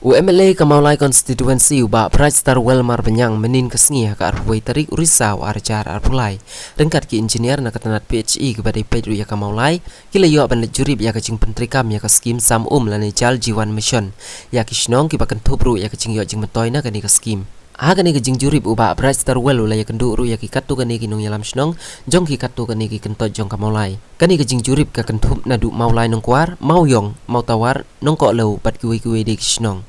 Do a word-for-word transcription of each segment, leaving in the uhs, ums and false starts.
U M L A ka Mawlai Constituency u Bah Brightstarwell Marbaniang mynnin ka sngi ha ka arphew wei tarik u Risaw ar hajar arphew lai, ryngkat ki engineer na ka tnat P H E kiba dei peit ruh ïa ka Mawlai, ki la ïoh ban leit jurip ïa ka jingpyntreikam ïa ka skim Sam Um lane Jal Jeevan Mission ïa ki shnong kiba kynthup ruh ïa ka jingïoh jingmyntoi na kane ka skim. Ha kane ka jingjurip u Bah Brightstarwell u la ïakynduh ruh ïa ki katto katne ki nongïalam shnong jong ki katto katne ki kyntoit jong ka Mawlai. Kane ka jingjurip ka kynthup naduh Mawlai Nongkwar, Mawiong, Mawtawar, Nongkohlew bad kiwei kiwei de ki shnong.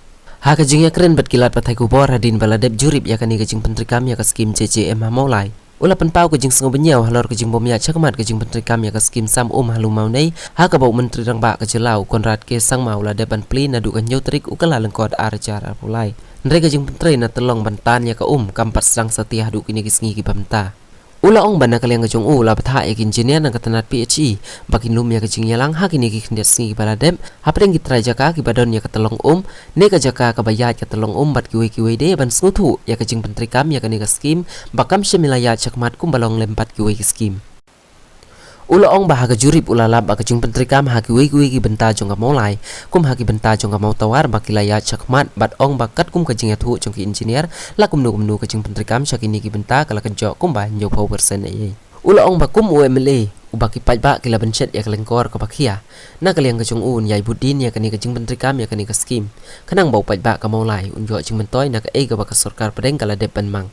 Ha ka jingïakren bad ki lad pathai khubor hadien ba la dep jurip ïa kane ka jingpyntreikam ïa ka skim J J M ha Mawlai, u la pynpaw ka jingsngewbha halor ka jingbym ïaid shakhmat ka jingpyntreikam ïa ka skim Sam Um ha Lum Mawnei, ha kaba u Myntri Rangbah ka jylla u Conrad K Sangma u la dep ban plie naduh ka hynñiew tarik u Kyllalyngkot ar hajar arphew lai. Hynrei ka jingpyntrei na tyllong ban tan ïa ka um kam pat sdang satia haduh kine ki sngi kiba mynta. U la ong ba na ka liang ka jong u u la bthah ïa ki engineer na ka tnat P H E ba kin lum ïa ka jingïalang ha kine ki khyndiat sngi kiba la dep hapdeng ki trai jaka kiba don ïa ka tyllong um ne ka jaka kaba ïaid ka tyllong um bad kiwei kiwei de ban sngewthuh ïa ka jingpyntreikam ïa kane ka skim ba kam shym la ïaid shakhmat kumba long lem bad kiwei ki skim. U la ong ba ha ka jurip u la lap ba ka jingpyntreikam ha kiwei kiwei ki bynta jong ka Mawlai kum ha ki bynta jong ka Mawtawar ba ki la ïaid shakhmat bad ong ba katkum ka jingïathuh jong ki engineer la kumno kumno ka jingpyntreikam sha kine ki bynta ka la kynjoh kumba hynñiewphew percent ei ei. U la ong ba kum u M L A uba ki paidbah ki la bynshet ïa ka lyngkor kaba khia, na ka liang ka jong u un ïai bud dien ïa kane ka jingpyntreikam ïa kane ka skim khnang ba u paidbah ka Mawlai un ïoh jingmyntoi na kaei kaba ka sorkar pdeng ka la dep ban mang.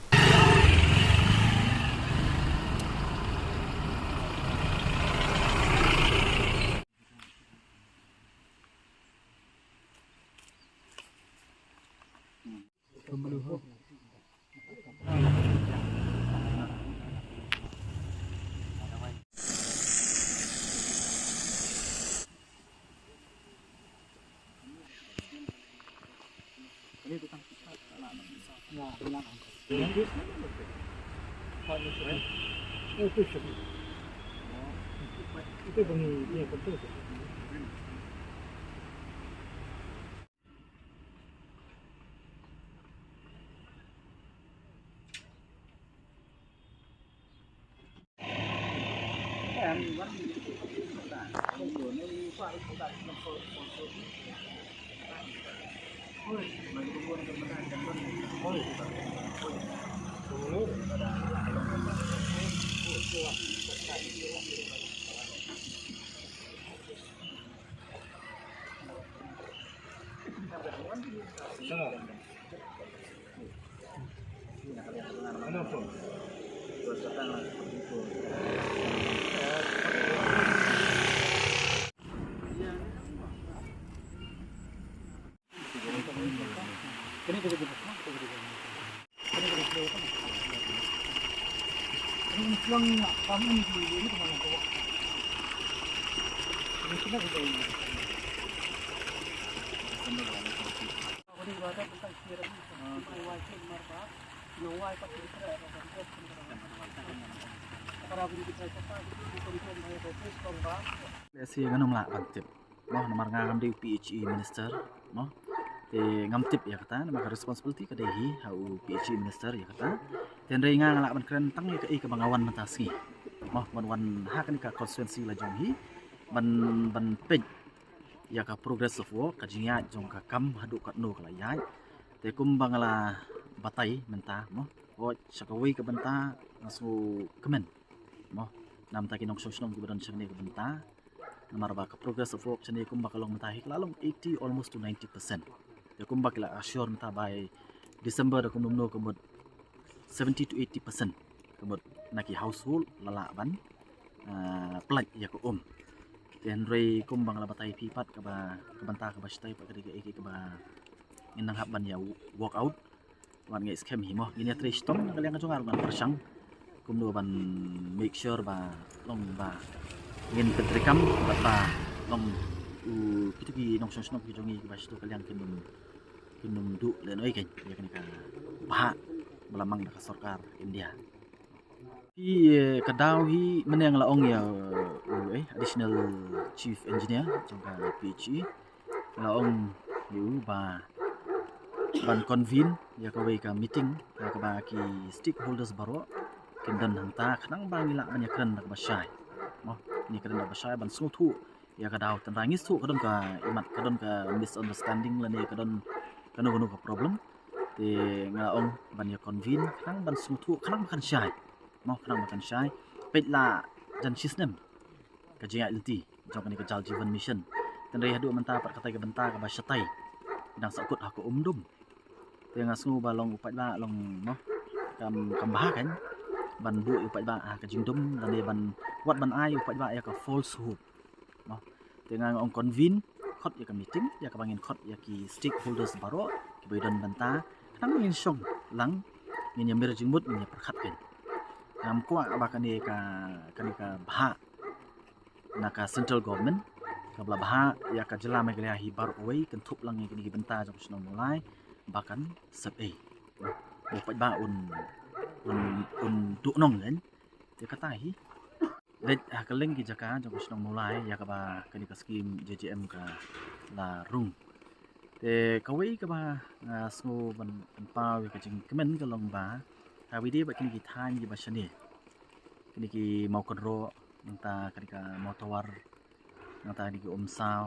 Lehse ngan ym lah ban tip mo, namar nga ngam dei u P H E minister mo. Te ngam tip ïa kata, namar ka responsibility ka dei hi ha u P H E minister ïa kata. Te hynrei nga nga lah ban kren tang ïa kaei kaba nga wan mynta sngi mo, ban wan ha kane ka constituency la jong hi ban, ban peit ïa ka progress of work, ka jingïaid jong ka kam haduh katno ka la ïaid. Te kumba nga la batai mynta mo, hooid sha kawei ka bynta nga sngewkmen mo, namar ki nongshong shnong kiba don sha kane ka bynta, namar ba ka progress of work shane kumba ka long mynta hi ka la long eighty almost to ninety percent. Te kumba ki la assure mynta by December da kumno kumno ka mut seventy to eighty percent ka mut na ki household la lah ban, ah, pyllait ïa ka um. Te hynrei kumba nga la batai phi pat kaba, ka bynta kaba shisha pat ka dei kaei kaba ngin nang hap ban ïa work out. Wat ngi skhem hi mo, ngin ïa trei shitom na ka liang ka jong nga ruh ngan pyrshang kumno ban make sure ba long ba ngin pyntreikam bad ba long u kito ki nongshong shnong ki jong ngi kiba sha tu ka liang kin ym, kin ym duh lehnohei kein ïa kane ka bhah ba la mang da ka sorkar India. Hi, eh, ka daw hi mynne nga la ong ïa u, eh, additional chief engineer jong ka P H E. Nga la ong ïa u ba ban convene ïa kawei ka meeting ha kaba ki stakeholders baroh kin don hangta khnang ba ngi lah ban ïakren da kaba shai. Mo, ngi kren da kaba shai ban sngewthuh ïa ka daw, tynrai ngi sngewthuh ka don ka imat, ka don ka misunderstanding lane ka don kano kano ka problem. Te nga ong ban ïa convene khnang ban sngewthuh khnang ba kan shai. Mo khnang ba kan shai. Peit la jan shisnem ka jingïaid lynti jong kane ka Jal Jeevan Mission. Tynrai haduh mynta pat katai ka bynta kaba shatai dang sahkut ha ka um dum. Te nga sngew ba long u paidbah long mo kam kam bha kan ban buh u paidbah ha ka jingdum lane ban wat ban ai u paidbah ïa ka false hope. Mo te nga ong convene khot ïa ka meeting ïa kaba ngin khot ïa ki stakeholders baroh kiba don bynta khnang ngin shong lang ngin ïa mir jingmut ngin ïa pyrkhat kan. Ngam kwah ba kane ka kane ka bha na ka central government kaba la bha ïa ka jylla Meghalaya hi baroh kawei kynthup lang ïa kine ki bynta jong ka shnong Mawlai ba kan sep ei. Mo pat ba un un un duh nong kan. Te kata hi. Leit ha ka leng ki jaka jong ka shnong Mawlai ïa kaba kane ka skim J J M ka la rung. Te kawei kaba nga sngew ban pynpaw ïa ka jingkmen ka long ba ha wei de ba kine ki thaiñ kiba shane kine ki Mawkynroh nangta kane ka Mawtawar nangta kine ki Umsaw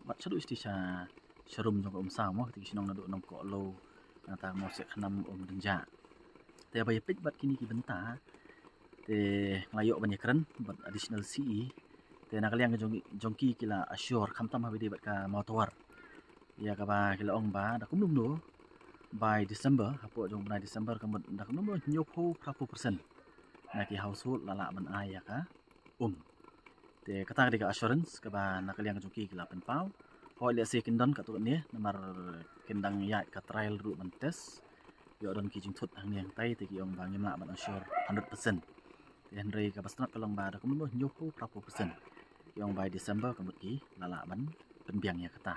bad shaduh shisha sharum jong ka Umsaw mo kine ki shnong naduh Nongkohlo nangta Mawsiakhnam Umdynjah. Te ba ïa peit bad kine ki bynta te nga la ïoh ban ïakren bad additional C E. Te na ka liang jong jong ki ki la assure khamtam ha wei de bad ka Mawtawar ïa kaba ki la ong ba da kumno kumno by December hapoh jong u bnai December ka mut da kumno kumno hynñiewphew phraphew percent na ki household la lah ban ai ïa ka um. Te kata ka dei ka assurance kaba na ka liang jong ki ki la pynpaw. Hooid lehse kin don katto katne namar kin dang ïaid ka trial ruh ban test. Ïoh don ki jingthut hangne hangtai te ki ong ba ngim lah ban assure hundred percent. Te hynrei kaba sngewtynnat ka long ba da kumno hynñiewphew phraphew percent. Ki ong by December ka mut ki la lah ban pynbiang ïa kata.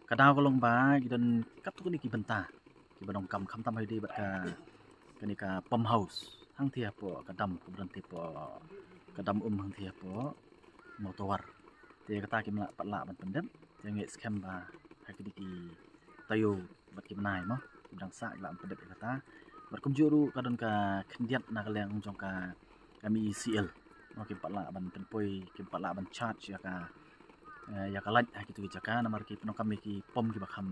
Ka daw ka long ba ki don katto katne ki bynta kiba donkam khamtam ha wei de bad ka kane ka pump house hangthie hapoh ka dam kaba don thie hapoh ka dam um hangthie hapoh Mawtawar. Te kata kim lah pat lah ban pyndep te ngeit skhem ba ha kine ki taïew bad ki bnai mo ki dang sah ki lah ban pyndep ïa kata. Bad kumjuh ruh ka don ka khyndiat na ka liang jong ka M E E C L mo kim pat lah ban pynpoi kim pat lah ban charge ïa ka eh, ïa ka light ha kitu ki jaka namar ki pyndonkam ïa ki pump kiba kham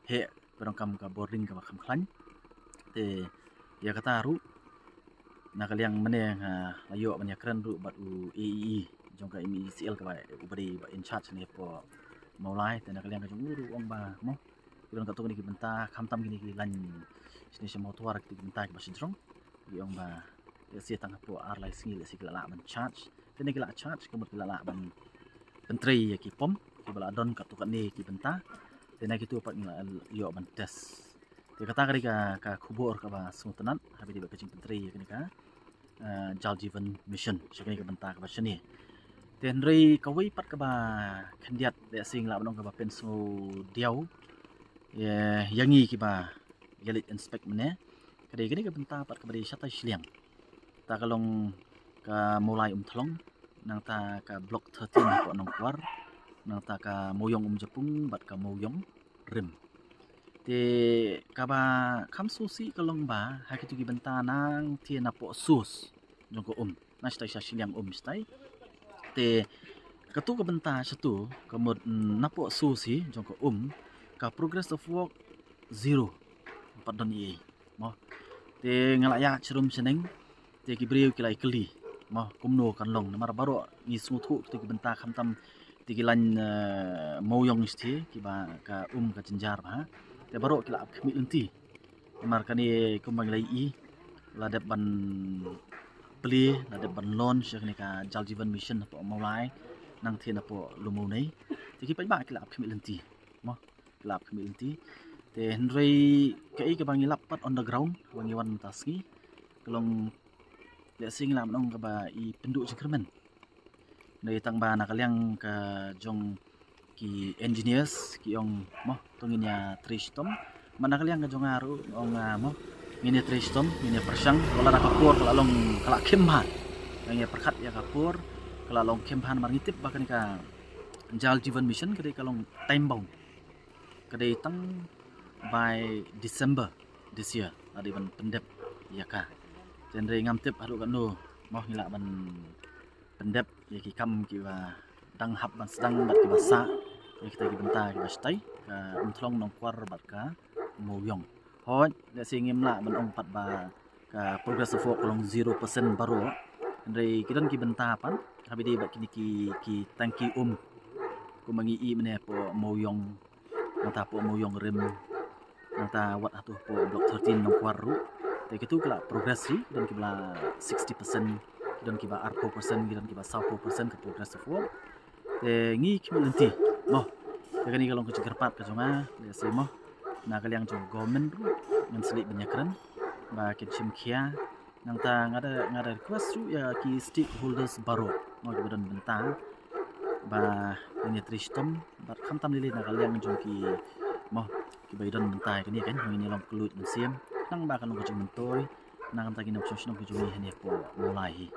heh pyndonkam ka boring kaba kham khlaiñ. Te ïa kata ruh na ka liang mynne nga la ïoh ban ïakren ruh bad u A E E jong ka M E E C L kaba uba dei ba in charge ne hapoh Mawlai te na ka liang ka jong u ruh u ong ba mo ki don katto katne ki bynta khamtam kine ki line shane sha Mawtawar kine ki bynta kiba shajrong ki ong ba lehse tang hapoh ar lai sngi lehse ki la lah ban charge te ne ki la charge ka mut ki la lah ban pyntrei ïa ki pump kiba la don katto katne ki bynta te na kitu pat ngi la ïoh ban test. Te kata ka dei ka ka khubor kaba sngewtynnat ha kaba dei bad ka jingpyntrei ïa kane ka eh, Jal Jeevan Mission sha kane ka bynta kaba shane. Te hynrei kawei pat kaba khyndiat lehse ngi lah ban ong kaba pynsngewdiaw ïa ïa ngi kiba ïa leit inspect mynne ka dei kane ka bynta pat kaba dei shatai shiliang. Ta ka long ka Mawlai Umthlong nangta ka Block thirteen hapoh Nongkwar nangta ka Mawiong Umjapung bad ka Mawiong Rim. Te kaba kham sngewsih ka long ba ha kitu ki bynta nangthie napoh source jong ka um na shatai sha shiliang um shatai. Te katu ka bynta shatu ka mut mm, napoh source hi jong ka um ka progress of work zero. Pat don ei ei mo. Te nga la ïa sharum shaneng te ki briew ki la ïa kylli mo kumno kan long namar baroh ngi sngewthuh te ki bynta khamtam te ki line eh, Mawiong shatei kiba ka um ka jynjar bha te baroh ki la ap khmih lynti namar kane kumba ngi la ïohi la dep ban plie la dep ban launch ïa kane ka Jal Jeevan Mission hapoh Mawlai nangthie napoh Lum Mawnei te ki paidbah ki la ap khmih lynti mo ki la ap khmih lynti te hynrei kaei kaba ngi lap pat on the ground ba ngi wan mynta sngi ka long lehse ngi lah ban ong kaba i pynduh jingkyrmen. Dei tang ba na ka liang ka jong ki engineers ki ong mo to ngin ïa trei shitom. Ma na ka liang ka jong nga ruh ong ah, mo ngin ïa trei shitom ngin ïa pyrshang wala na ka por ka la long ka la khim bha. Ngin ïa pyrkhat ïa ka por ka la long khim bha namar ngi tip ba kane ka Jal Jeevan Mission ka dei ka long time bound. Ka dei tang by December this year la dei ban pyndep ïa ka. Te hynrei ngam tip haduh katno mo ngi lah ban pyndep ïa ki kam kiba dang hap ban sdang bad kiba sah ïa kita ki bynta kiba shatai ka Umthlong Nongkwar bad ka Mawïong. Hooid, lehse ngim lah ban ong pat ba ka progress of work ka long zero percent baroh. Hynrei ki don ki bynta pat, haba ïadei bad kine ki, ki tangki um. Kumba ngi ïohi mynne hapoh Mawïong, nangta hapoh Mawïong Rim, nangta wat hato hapoh Block thirteen Nongkwar ruh. Te kitu ki la progress hi, ki don kiba la sixty percent, ki don kiba arphew percent, ki don kiba sawphew percent ka progress of work. Te ngi khmih lynti mo, te kane ka long ka jingkyrpad ka jong nga, lehse mo, na ka liang jong ka government ruh, ngan sa leit ban ïakren ba kin shim khia. Nangta nga da, nga da request ruh ïa ki stakeholders baroh mo, kiba don bynta ba ngin ïatrei shitom bad khamtam lei lei na ka liang jong ki mo, kiba don bynta ïa kane, kan ngin ïalong kylluid mynsiem, khnang ba kan long ka jingmyntoi na ka bynta ki nongshong shnong ki jong ngi hangne hapoh Mawlai hi.